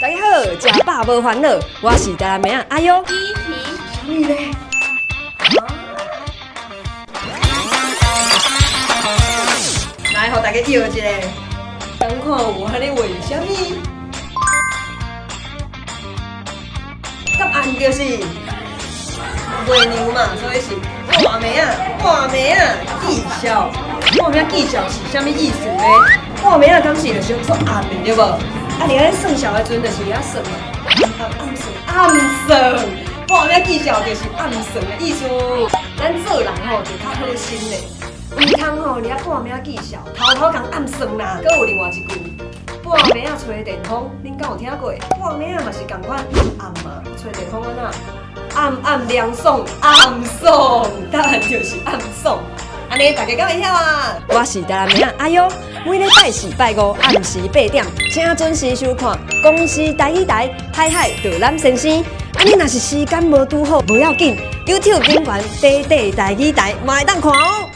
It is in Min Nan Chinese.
大家好，食飽無煩惱，我是台南妹仔阿優。第一題，啥物咧？來，予大家搖一下，敢看有按呢為啥物？答案就是月娘嘛，所以是半暝仔，半暝仔見笑。半暝仔見笑是啥物意思呢？半暝仔敢是就是足暗的對無？啊，你咧算數的時陣就是遐算嘛，暗暗算暗算，半暝仔見笑就是暗算的意思。咱做人吼就較好心咧，毋通吼佇遐半暝仔見笑，偷偷共暗算啦。閣有另外一句，半暝仔吹電風，恁敢有聽過？半暝仔嘛是仝款暗暗嘛，吹電風按怎？暗暗涼爽，暗爽，答案就是暗爽。按呢大家敢會曉啊？我是台南妹仔阿優，每禮拜四、拜五暗時8點，請準時收看公視台語台《海海導覽先生》。啊，你若是時間無拄好，無要緊，YouTube 頂懸短短台語台嘛會當看哦。